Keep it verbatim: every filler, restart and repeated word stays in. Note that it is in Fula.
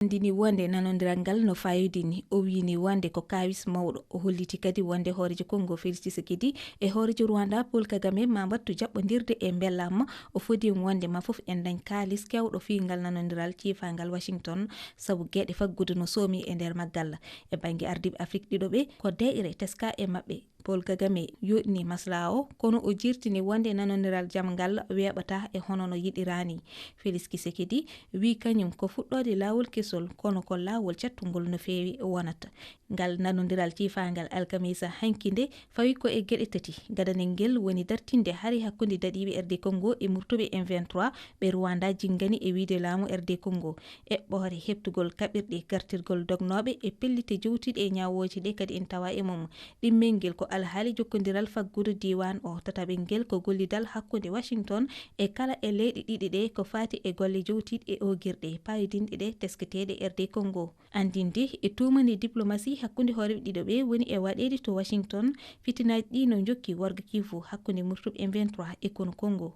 Anndini wonde nanondiral ngal no fayodini. O wiini wonde ko kaawis mawɗo. O holliti kadi wonde hooreejo Kongo Felix Tshisekedi e hooreejo Rwanda Paul Kagame ma mbattu jaɓɓondirde e mbellamma. O fodi wonde ma fof en dañ kaalis kewɗo fii ngal nanondiral ciifaangal Washington, sabu geɗe faggudu no soomi e nder maggal. E bannge ardiiɓe Afrik ɗiɗo ɓe, ko deeƴre teska e maɓɓe. Paul Kagame yoɗni maslaa o, kono o jirtini wonde nanondiral jam ngal weeɓataa e hono no yiɗiraa ni. Felix Tshisekedi wii kañum ko fuɗɗoode laawol kesol, kono ko laawol cattungol no feewi wonata. Ngal nanondiral ciifaangal alkamisa hanki nde fawi ko e geɗe tati. Gadanel ngel woni dartinde hari hakkunde daɗiiɓe R D Congo e murtuɓe M vingt-trois ɓe Rwanda jinngani e wiyde laamu R D Congo. Eɓɓoore heɓtugol kaɓirɗe gartirgol dognooɓe e pellite jowtiiɗe e ñaawooje ɗe kadi ina tawa e mum. Ɗimmel ngel ko alhaali jokkondiral faggudu diiwaan o. Tataɓel ngel ko gollidal hakkunde Washington e kala e leyɗe ɗiɗi ɗe ko faati e golle jowtiiɗe e oogirɗe paayodinɗe ɗe tesketeeɗe R D Congo. Anndinde e tuumani diplomasi hakkunde hooreeɓe ɗiɗo ɓe woni e waɗeede to Washington, fitinaaji ɗi no njokki worgo kiifu hakkunde murtuɓe M vingt-trois e konu Congo.